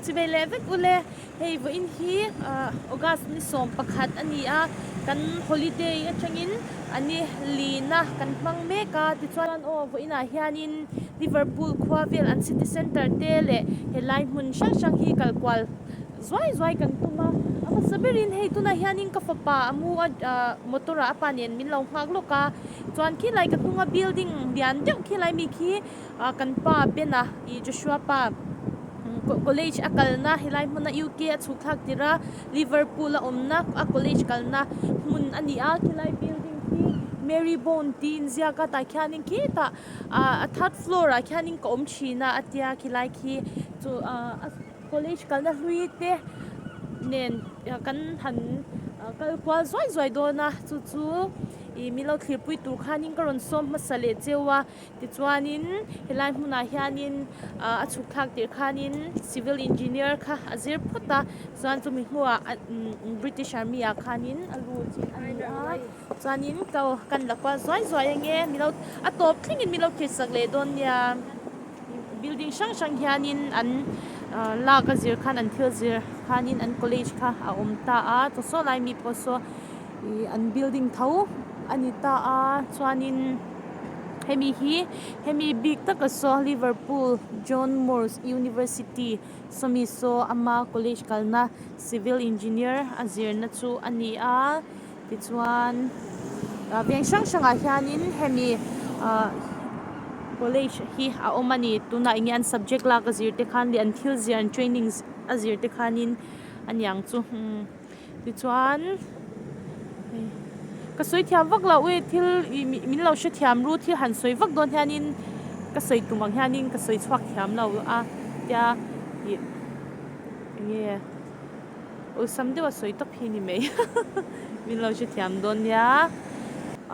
Chivei leh vek ule, hei vawiin hi August ni 11 a ni a, kan holiday atangin a ni lina kan hmang mek a, tichuan aw vawiinah hianin Liverpool khua vel an city centre te leh helai hmun hrang hrang hi kal kual zuai zuai kan tum a, a hmasa berin hei tunah hianin ka fapa a mu a motor ah a pa nen min lo nghak lawk a, chuan khilai ka hnunga building lian deuh khilai mi khi Ah kan pa Ben-a ih Joshua pa college a kalna helai hmuna UK a chhuk thlak tir a Liverpool a awmna a college kalna hmun a ni a khilai building khi Marybone tih inziak a tah khianin khitah ah a third floor ah khianin ka awm thin a a tia khilai khi chu ah a college kalna hlui te nen kan han kal kual zuai zuai dawn a chu chu ih min lo thlirpui tur khanin ka rawn sawm hmasa leh cheu a. Tichuanin helai hmunah hianin ah a chhuk thlak tirh khanin civil engineer kha a zir phawt a chuan chumi hnuah British army ah khanin a lut a ni a chuanin ko kan la kual zuai zuai ange milo a tawp thlengin milo thirsak leh dawn nia building hrang hrang hianin an lak a zir khan an thil zir khanin an college kha a awm ta a chaw saw lai mi pawh saw ih an building tho a ni ta a chuanin. Hemi hi hemi bik taka saw Liverpool John Moores University sawmi saw ama college kalna civil engineer a zirna chu a ni a tichuan ah veng hrang hrangah hianin hemi ah college hi a awm a ni tunah eng nge an subject lak a zir te khan leh an thil zir an training a zir te khanin a niang chu umm. Tichuan hei ka sawi thiam vak loh e thil ih min lo hre thiam ru thil han sawi vak dawn hianin ka sawi tum ang hianin ka sawi chhuak thiam lo a tia ih eng nge awlsam deuh a sawi tawp hi ni mai min lo hre thiam dawn nia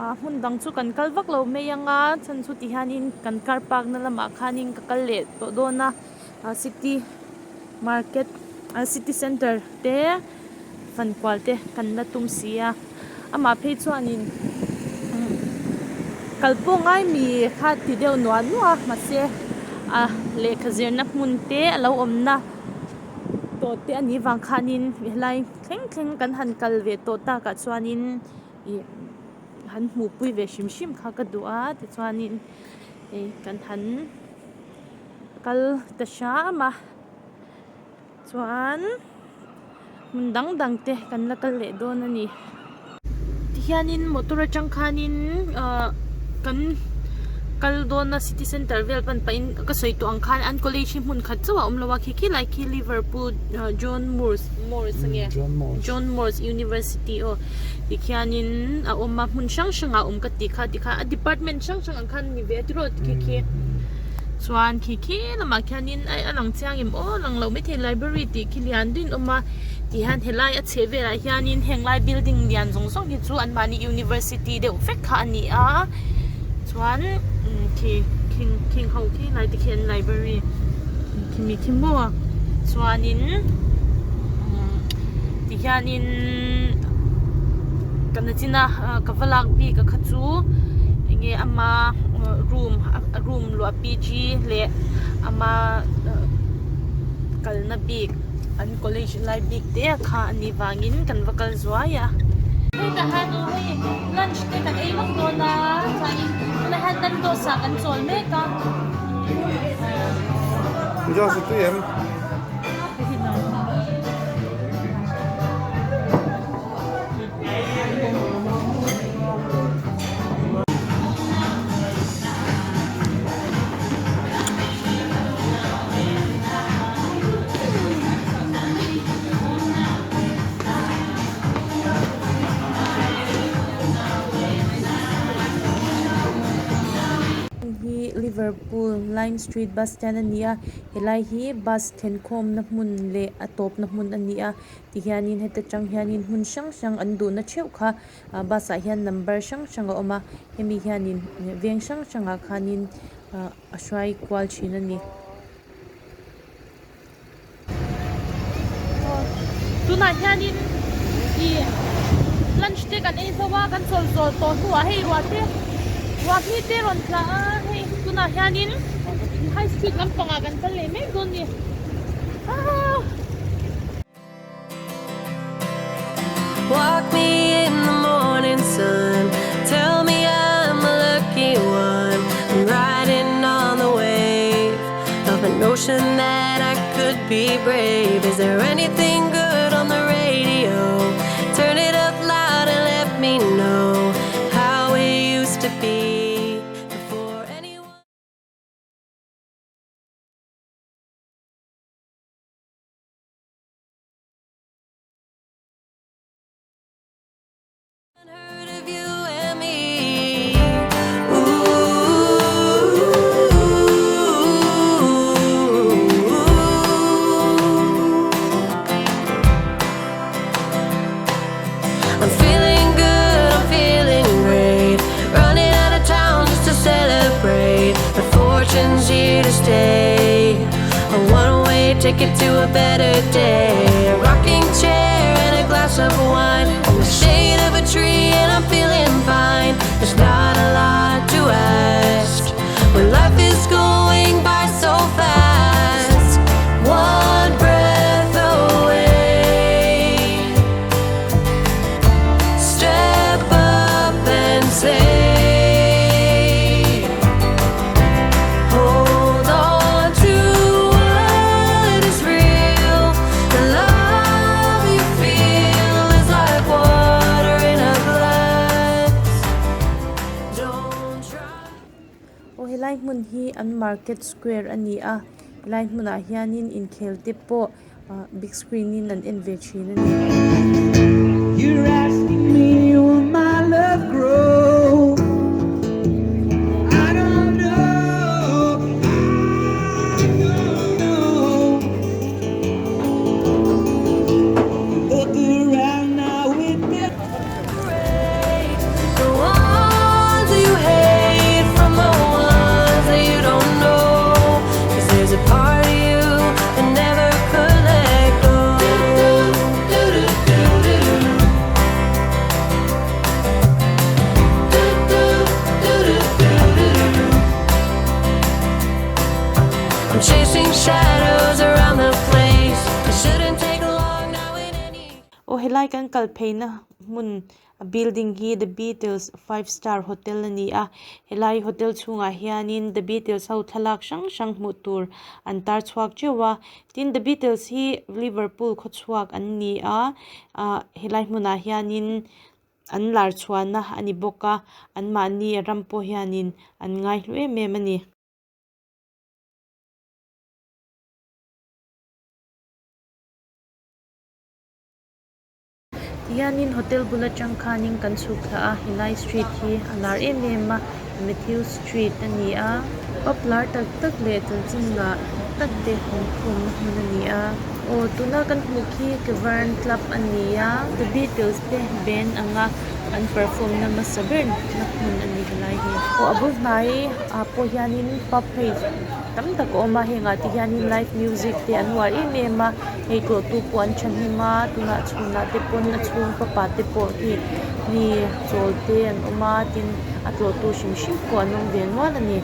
ah hmun dang chu kan kal vak lo mai ang a chhan chu ti hianin kan car park na lamah khanin ka kal leh tawh dawn a ah city market ah city center te fankual te kan la tum si a amah phei chuanin kal pawh ngai mi kha ti deuh nuah nuah a mahse a lehkha zirna hmun te a lo awmna tawh te a nih vang khanin helai thleng thleng kan han kal ve tawh takah chuanin ih han hmuhpui ve hrim hrim kha ka duh a tichuanin hei kan han kal ta hram a. Chuan hmun dang dang te kan la kal leh dawn a ni. Tihianin motor atang khanin ahh kan kal dawn a city center vel pan pahin ka sawi tawh ang khan an college hi hmun khat chauh a awm lo a khi khi lai khi Liverpool John Moores Moores nge John Moores University aw tikhianin a awm a hmun hrang hrang ah a awm ka tih kha tikhan a department hrang hrang ang khan a ni ve a tiraw khi khi chuan khi khi lamah khianin. A lang chiang em aw lang loh maithei library tih khi lian duiin awm a ti hian helai a chheh velah hianin heng lai building lian zawng zawng hi chu anmahni university deuh vek kha a ni a chuan khi khing khing ho khi lai te khi an library khimi khi maw chuanin ti hianin ka nachina ka va lak bik a kha chu enge ama room room luah PG leh ama kalna bik an college lai bik te a kha a nih vangin kan va kal zuai a. Hetah hian aw hei lunch te kan ei vak dawn a chuanin tunah hian Nandos ah kan chawl mek a. Josh a tui em? Hi Liverpool Lime Street bus stand a ni a helai hi bus thlenkhawmna hmun leh a tawpna hmun a ni a. Tihianin heta tang hianin hmun hrang hrang an duhna theuh kha ah bus ah hian number hrang hrang a awm a hemi hianin veng hrang hrangah khanin ah a hruai kual thin a ni. Tunah hianin ih lunch te kan ei zo a kan chawl zawh tawh hnuah hei ruah te ruah hmi te rawn tla a hei tunah hianin high street lampangah kan kal leh mek dawn a ni. Be brave. Is there anything good on the radio? Turn it up loud and let me know how it used to be before anyone. Heard of you and me. Ooh. I'm feeling good, I'm feeling great. Running out of town just to celebrate. But fortune's here to stay. A one way ticket to a better day. A rocking chair and a glass of wine. In the shade of a tree, and I'm feeling fine. There's not a lot to ask when life is going by so fast. One breath away. Step up and say, Hold on to what is real. The love you feel is like water in a glass. Don't try. Aw helai hmun hi an market square a ni a helai hmunah hianin inkhel te pawh ah big screen in an en ve thin a ni. You're asking me will my love grow? I don't know. I don't know. Look around now with the The ones you hate from the ones that you don't know. 'Cause there's a part of you that never could let go. I'm chasing shadows around the place. It shouldn't take long now in any. Aw helai kan kal pheina hmun a building hi the Beatles 5 star hotel a ni a helai hotel chhungah hianin the Beatles ho thlalak hrang hrang hmuh tur an tar chhuak teuh a tin the Beatles hi Liverpool khaw chhuak an ni a ah helai hmunah hianin an lar chhuahna a ni bawk a an mahni a ram pawh hianin an ngai hlu em em a ni. Tihianin hotel bul atang khanin kan chhuk thla a helai street hi a lar em em a Matthew street a ni a pub lar tak tak leh chanchin ngah tak te awm khawmna hmun a ni a aw tuna kan hmuh khi cavern club a ni a the Beatles te band anga an perform na hmasa ber na hmun a ni helai hi aw a bul hnai ah pawh hianin pub hei tam tak a awm a hengah te hianin live music te an uar em em a hei tlawh tu pawh an thahnem a tunah chhunah te pawn a chhung pub ah te pawh hi mi chawl te an awm a tin a tlawh tu hrim hrim pawh an awm ve nual a ni.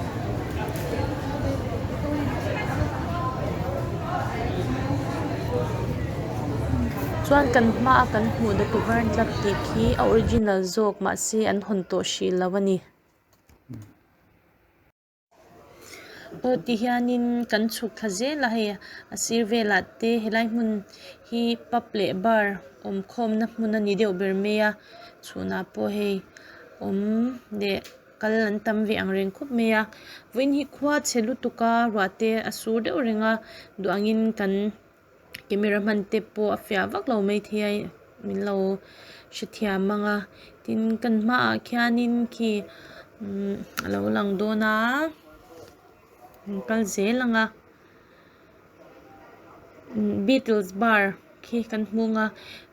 Chuan kan hmaa kan hmuh the cavern club tih khi a original zawk mahse an hawn tawh hrih lo a ni. Aw ti hianin kan chhuk thla zel a hei a sir velah te helai hmun hi pub leh bar awm khawmna hmun a ni deuh ber mai a chhunah pawh hei awm leh kal an tam ve ang reng khawp mai a vawiin hi khua chhe lutuk a ruah te a sur deuh reng a duh angin kan camera hman te pawh a fiah vak lo maithei a min lo hrethiam ang a tin kan hmaah khianin khi umm a lo lang dawn a an kal zel ang a Beatles bar khi kan hmu ang a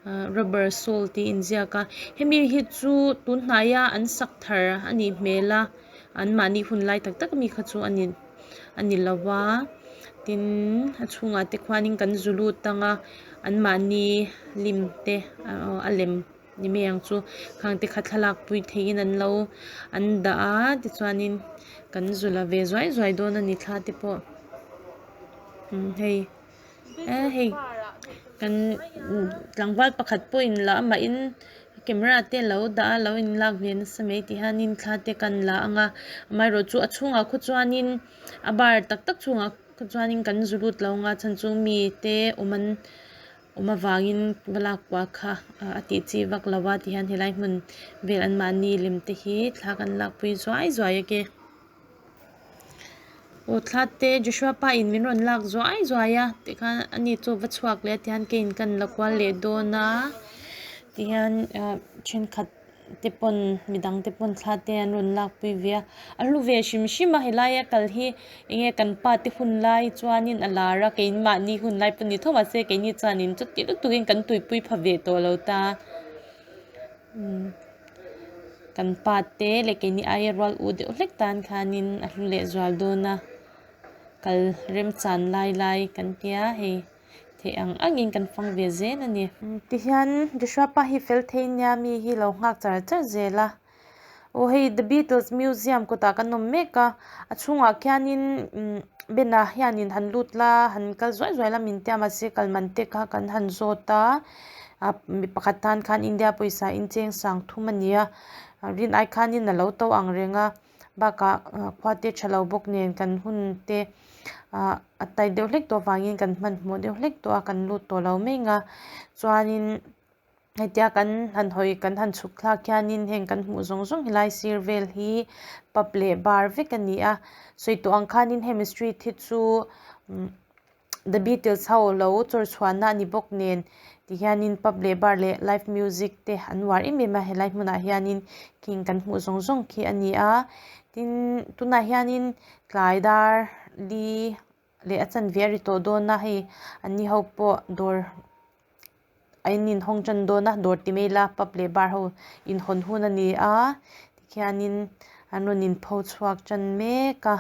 ah rubber soul tih a inziak a hemi hi chu tun hnaia an sak thar a nih hmel a an mahni hun lai tak tak ami kha chu a ni a ni lo va tin a chhungah te khuanin kan zu lut ang a an mahni lim te a lem ni mai ang chu khang te kha thlalak pui theihin an lo an dah a tichuanin kan zu la ve zuai zuai dawn a ni thla te pawh hei eh hei kan tlangval pakhat pawhin la amahin camera te a lo dah a lo inlak ve nasa mai ti hianin thla te kan la ang a amaherawhchu a chhungah khaw chuanin a bar tak tak chhungah. Chuanin kan zu lut lo anga chhan chu mi te awm an awm avangin va lak kual kha a tih chi vak lo a tihian helai hmun vel an mahni lem te hi thla kan lakpui zuai zuai a ke. Aw thla te Joshua pa in min rawn lak zuai zuai a tikhan ani chu va chhuak leh a tihian keiin ka la kual leh dawn a tihian ah thenkhat te pawn midang te pawn thla te an rawn lak pui ve a a hlu ve hrim hrim a helai a kal hi enge kan pa te hun lai chuanin a lar a keimahni hun lai pawh ni tho mahse keini chuanin chuti lutuk in kan tuipui pha ve tawh lo ta. Kan pa te leh keini aia rual u deuh hlek tan khanin a hlu leh zual dawn a kal remchan lai lai kan tia hei theih ang angin kan fang ve zel a ni. Tihian Joshua pa hi fel thei nia mi hi lo nghak char char zel a aw hei the Beatles museum kawtah kan awm mek a a chhungah khianin Ben-a hianin han lut la han kal zuai zuai la min tia mahse kal man te kha kan han zawt a. Ah mi pakhat tan khan India pawisa in cheng sang thum a ni a rin ai khanin a lo to ang reng a bakah khua te tha lo bawk nen kan hun te ah a tai deuh hlek tawh avangin kan hmanhmawh deuh hlek tawh a kan lut tawh lo mai ang a chuanin hetia kan han hawi kan han chhuk thlak hianin heng kan hmuh zawng zawng helai sir vel hi pub leh bar vek a ni a sawi tawh ang khanin hemi street hi chu The Beatles ho lo chawr chhuahna a ni bawk nen tihianin pub leh bar leh live music te an uar em em a helai hmunah hianin khing kan hmuh zawng zawng khi a ni a tin tunah hianin tlai dar li leh a chanve a ri tawh dawn a hei an ni ho pawh dawr a in inhawng tan dawn a dawr ti mai ila pub leh bar ho inhawn hun a ni a tikhianin an rawn inpho chhuak tan mek a.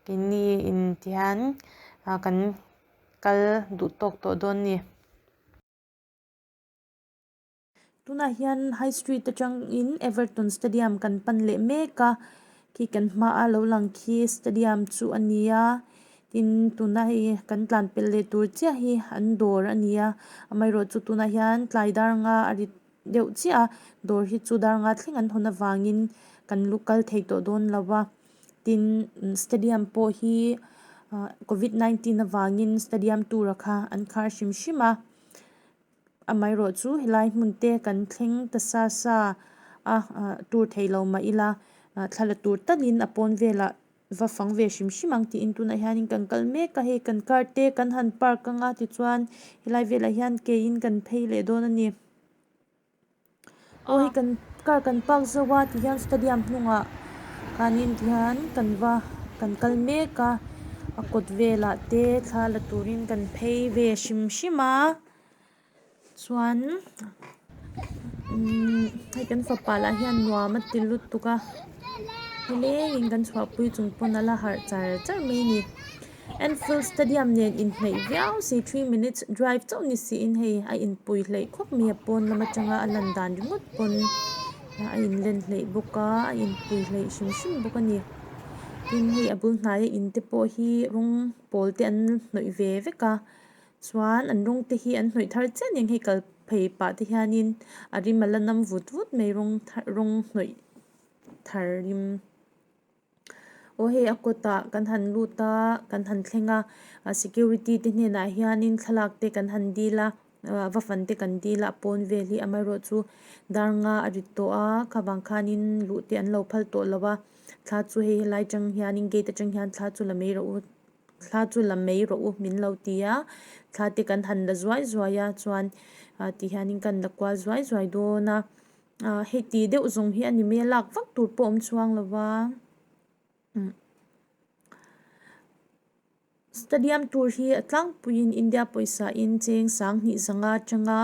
Keini in tihian kan kal duh tawk tawh dawn ni. Tunah hian high street atangin Everton stadium kan pan leh mek a khi kan hmaa lo lang khi stadium chu a ni a tin tuna hei kan tlan pelh leh tur chiah hi an dawr a ni a amaherawhchu tunah hian tlai dar nga a ri deuh chiah a dawr hi chu dar nga thleng an hawn avangin kan lu kal thei tawh dawn lo va. Tin stadium pawh hi covid 19 avangin stadium tura kha an khar hrim hrim a amaherawh chu helai hmun te kan thleng ta sa sa a tour theih loh mah ila thla la tur talin a pawn velah va fang ve hrim hrim ang tiin tunah hianin kan kal mek a hei kan car te kan han park anga tichuan helai velah hian ke in kan phei leh dawn a ni. Aw hei kan car kan park zo a tihian stadium hnungah khanin tihian kan va kan kal mek a a kawt velah te thla la turin kan phei ve hrim hrim a chuan umm hei kan fapa lah hian nuam a ti lutuk a nilengin kan chhuahpui chung pawn a la harh char char mai a ni. Anfield Stadium nen inhnaih viau si 3 minutes drive chauh ni siin hei a inpui hleih khawp mai a pawn lam atanga a lan dan ringawt pawn a inlen hleih bawk a a inpui hleih hrim hrim bawk a ni tin hei a bul hnaia in te pawh hi rawng pawl te an hnawih ve vek a chuan an rawng te hi an hnawih thar chiah nen hei kal phei pah te hianin a rim a la nam vut vut mai rawng thar rawng hnawih thar rim. Aw hei a kawtah kan han lut a kan han thleng a a security te hnenah hianin thlalak te kan han dil a va fan te kan dil a a pawn vel hi amaherawh chu dar nga a rit tawh a kha vang khanin luh te an lo phal tawh lo a thla chu hei helai atang hianin gate atang hian thla chu la mai rawh u thla chu la mai rawh u min lo ti a thla te kan han la zuai zuai a chuan ti hianin kan la kual zuai zuai dawn a. Ah hei tih deuh zawng hi a ni mai a lak vak tur pawh a awm chuang lo va stadium tur hi a tlangpuiin India pawisa in cheng sanghnih zanga atanga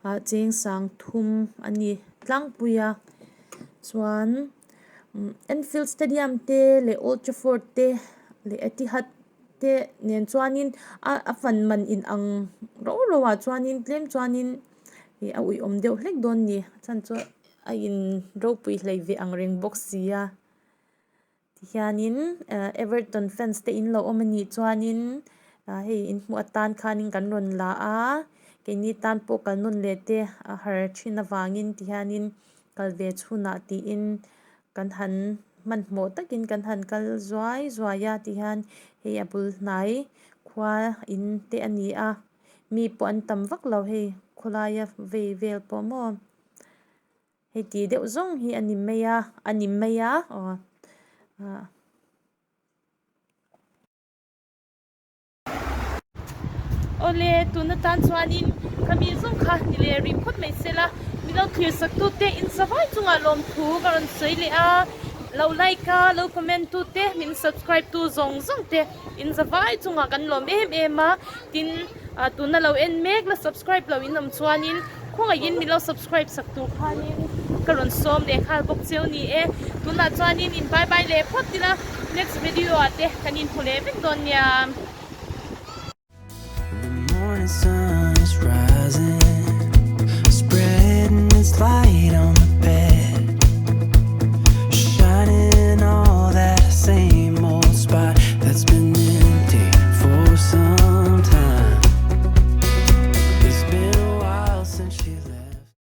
ah cheng sang thum a ni tlangpui a chuan Anfield stadium te leh Old Trafford te leh Etihad te nen chuanin a fan man inang rau rau ah chuanin tlem chuanin. Ih a uiawm deuh hlek dawn ni a chhan chu a in ropui hlei ve ang reng bawk si a tihianin ah Everton fans te in lo awm anih chuanin ah hei in hmuh atan khanin kan rawn la a keini tan pawh kal nawn leh te a har thin avangin tihianin kal ve chhunah tiin kan han. hmanhmawh takin kan han kal zuai zuai a tihian hei a bul hnai khua in te a ni a mi pawh an tam vak lo hei khawlaia vei vel pawh maw hei tih deuh zawng hi a ni mai a a ni mai a aw ah. Awle, tun atan chuanin khami zawng kha ni leh rih phawt mai se la, mi lo thlir sak tute in zavai chungah lawmthu ka rawn sawi leh a, lo like a, lo comment tute, min subscribe tu zawng zawng te in zavai chungah kan lawm em em a, tin tuna lo en mek la subscribe lo in awm chuanin khawngaihin min lo subscribe sak tur khanin ka rawn sawm leh nghal bawk cheu ni e, tunah chuanin in bye bye leh phawt ila. Next video ah te kan inhmu leh vek dawn nia. The morning sun is rising.